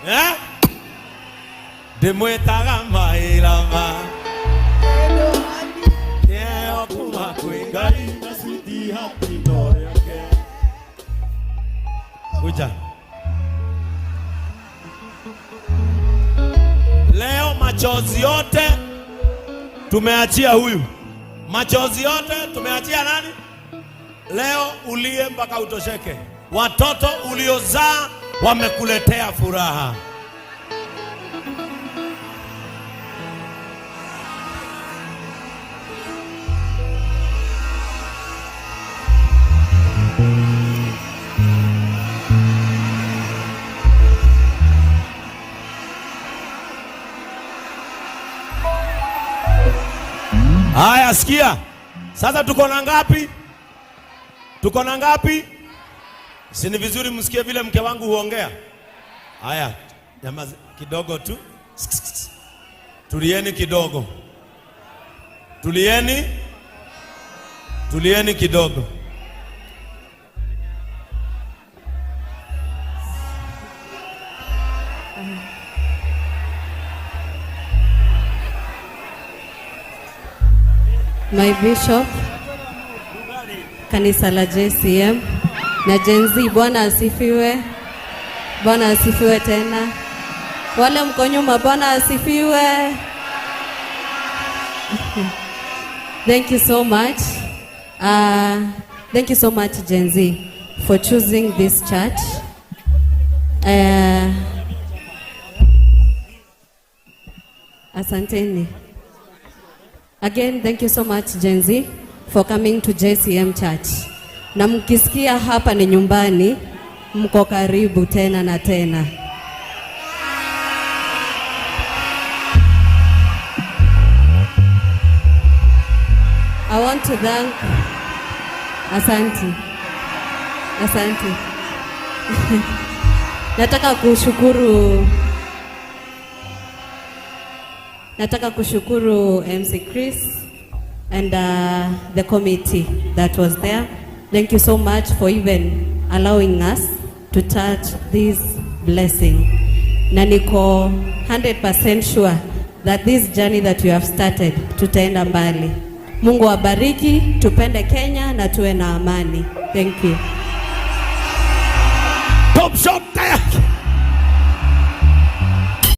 Eh? Ndĩmwĩtaga maĩrama kĩheo kuma kwĩ Ngai na sweetheart no rĩake. Kuja. Leo machozi yote tumeachia huyu, machozi yote tumeachia nani? Leo ulie mpaka utosheke. Watoto uliozaa wamekuletea furaha. Haya, sikia sasa, tuko na ngapi? Tuko na ngapi? Si ni vizuri msikie vile mke wangu huongea? Haya, jamaa kidogo tu, tulieni kidogo, tulieni, tulieni kidogo. My Bishop, kanisa la JCM na Gen Z, Bwana asifiwe. Bwana asifiwe tena. Wale mko nyuma, Bwana asifiwe. Thank you so much. Thank you so much, Gen Z, for choosing this church. Asanteni. Again, thank you so much, Gen Z, for coming to JCM Church. Na mkisikia hapa ni nyumbani, mko karibu tena na tena. I want to thank. Asante. Asante. Nataka kushukuru MC Chris and the committee that was there. Thank you so much for even allowing us to touch this blessing. Na niko 100% sure that this journey that we have started, tutaenda mbali. Mungu awabariki, tupende Kenya na tuwe na amani. Thank you. Top shot.